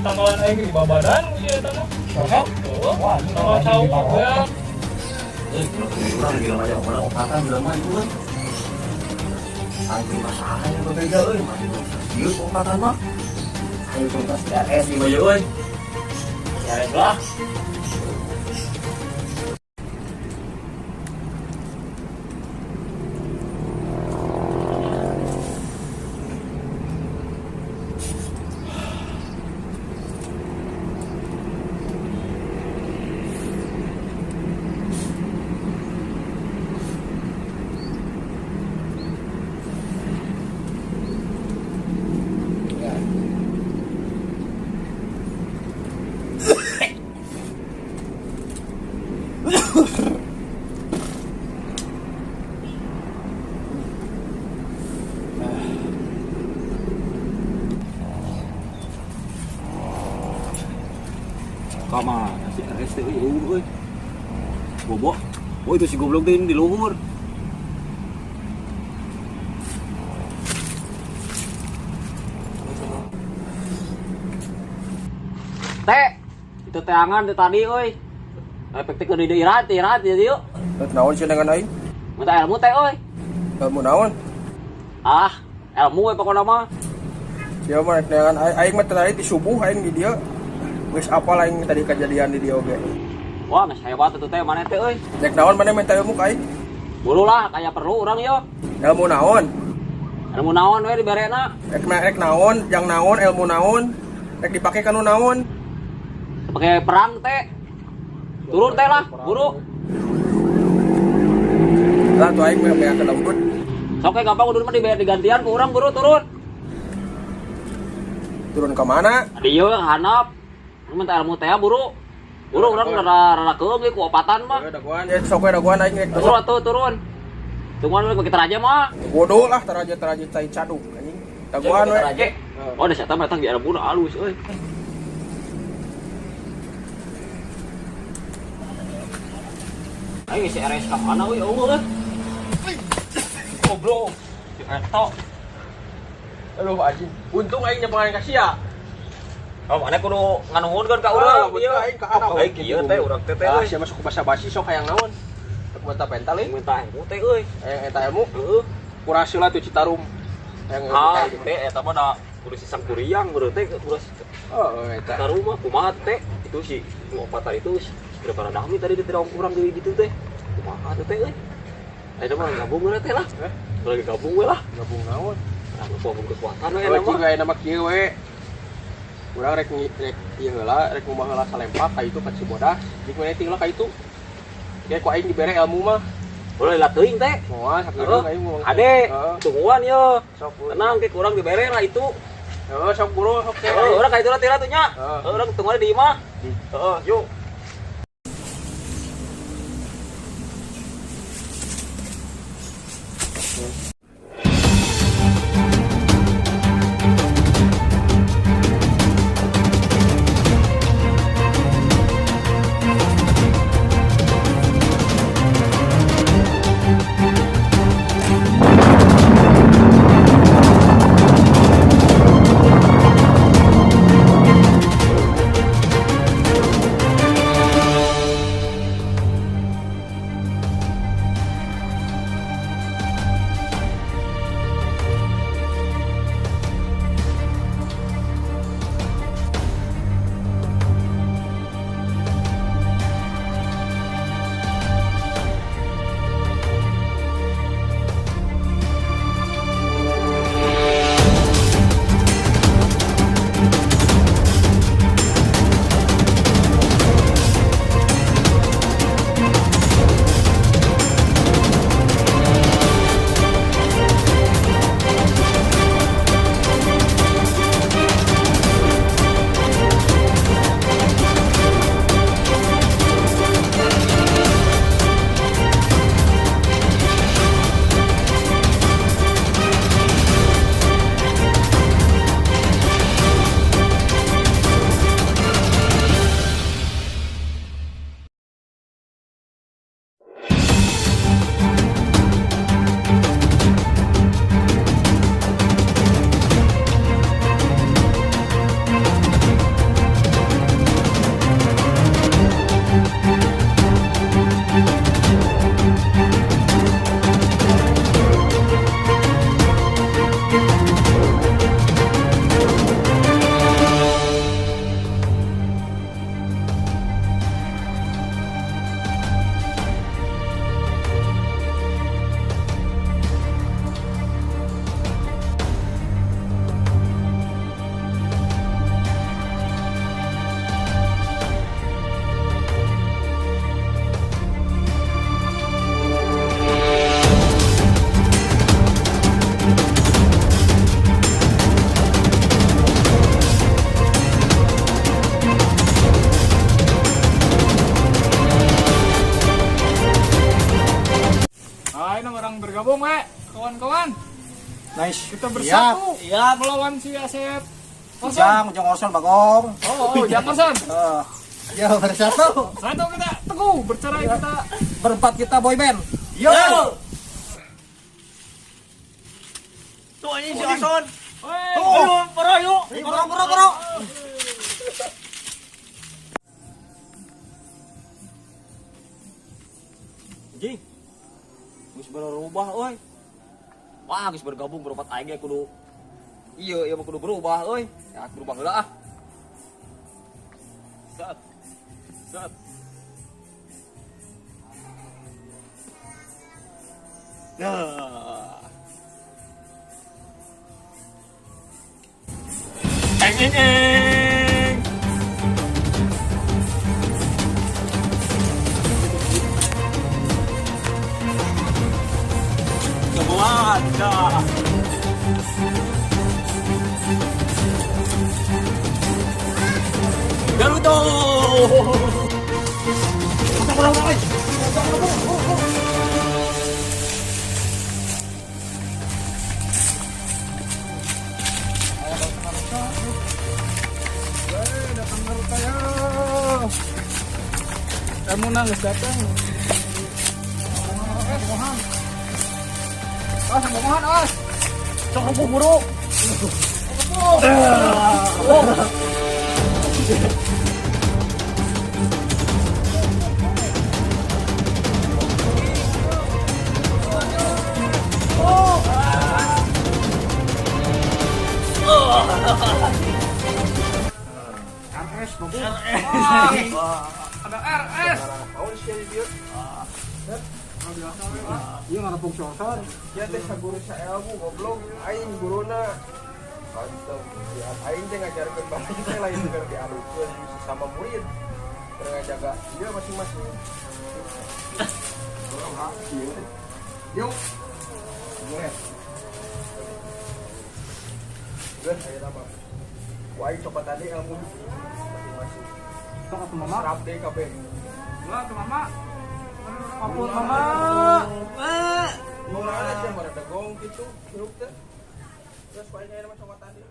Tetanggalan aing di babadan ieu eta mah. Sosok. Oh, Wah, sama cau ya. Eh, urang jelema aja urang opatan jelema itu euy. Aing masalah yang berbeda euy, masih ieu opatan mah. Ayo tuntas RS ieu mah euy. RS lah. Kama si RS teh euy euy. Bobo. Oh itu si goblok teh di luhur. Teh, itu teangan teh tadi euy. Efek teh kudu diirat, irat ya yuk. Rek naon sih dengan aing? Minta ilmu teh euy. Ilmu naon? Ah, ilmu we pokona mah. Sia mah rek neangan aing, aing mah tadi di subuh aing di dieu. Geus apal aing tadi kejadian di dieu oge. Wah, geus hebat atuh teh maneh teh euy. Rek naon maneh minta ilmu ka aing? Buru lah kayak perlu urang yo. Ilmu naon? Ilmu naon we diberena. Rek rek naon, jang naon, ilmu naon? Rek dipake kanu naon? Pakai perang teh. Turun teh lah, buru. Lah tuh aing mah beak lembut. Sok we gampang udah mah dibayar digantian ku urang buru turun. Turun ke mana? Di ieu handap. Minta ilmu teh buru. Buru urang rada rada keung ge ku opatan mah. Dagoan ya sok we dagoan aing rek. Turun atuh turun. Tungguan we pakai teraja mah. Bodoh lah teraja-teraja cai caduk anjing. Dagoan we. Teraja. Oh, da siapa datang di ilmu halus euy. Aing si RS ka mana euy eueuh euy. Goblok. Si eta. Aduh anjing. Untung aing nyebangan ka sia. Oh, mana kudu nganuhunkeun ka urang Ah, betul aing ka anak. Aing kieu teh urang teh teh Ah, euy. sia masuk basa-basi sok hayang naon? Rek minta pental euy. Minta ilmu teh euy. Hayang eta ilmu. Heeh. Kurasi lah tuh Citarum. Hayang ilmu Ah, ka aing. teh eta mah da kudu si Sangkuriang kudu teh kudu Oh, eta. ka rumah kumaha teh itu si nu opatan itu kira para dami tadi di tidak kurang di gitu teh. Kumaha teh teh euy. Ayo mah gabung we teh lah. Eh? Lagi gabung we lah. Gabung naon? Nah, gabung kekuatan we Oh, nama. cing aya nama kieu we. Urang rek rek ieu heula, rek ngubah heula salempak ka itu ka Cibodas. Jeung maneh tinggal ka itu. Kayak ku aing dibere ilmu mah. Ulah lila teuing teh. Moal sakedeung aing ngomong. Ade, Heeh. tungguan yo. Sok buru. Tenang ke kurang dibere lah itu. Heeh, sok buru sok teh. Heeh, urang ka itu lah teh lah tuh nya. Heeh. Heeh, urang tungguan di imah. Heeh, yuk. Bergabung we, kawan-kawan. Nice. Kita bersatu Siap. melawan si Asep. Orson. Ujang, Ujang Orson Bagong. Oh, oh, Ujang Orson. Yo bersatu. Satu kita teguh, bercerai kita. Berempat kita boy band. Yo. Tuh anjing si Orson. Woi. Tuh, bro yuk. Bro, bro, bro. Anjing. Geus berubah euy. Wah, geus bergabung berempat aing ge kudu. Iya, iya mah kudu berubah euy. Ya, berubah heula ah. Saat. Saat. Nah. Eng eng eng. Kebuat dah. Naruto. Woi, datang Naruto ya. Kamu nangis datang. Os, bomohan, os. Sok rubuh buru. RS Bagong. Ada RS. Naon sih di dieu? Iya ngarepung si Orson. Ya teh saguru saelmu goblok aing guruna. Mantap. Ya aing teh ngajarkeun bae teh lain keur diadukeun sesama murid. Keur ngajaga ieu masing-masing. Yuk. Boleh. Geus ayeuna mah. Ku aing coba tadi ilmu masing-masing. Sok atuh mama. Serap deui kabeh. Lah, ke mama. Ampun mama. Murahna sih mah degong gitu, hirup teh. Terus ku aing ayeuna mah coba tadi.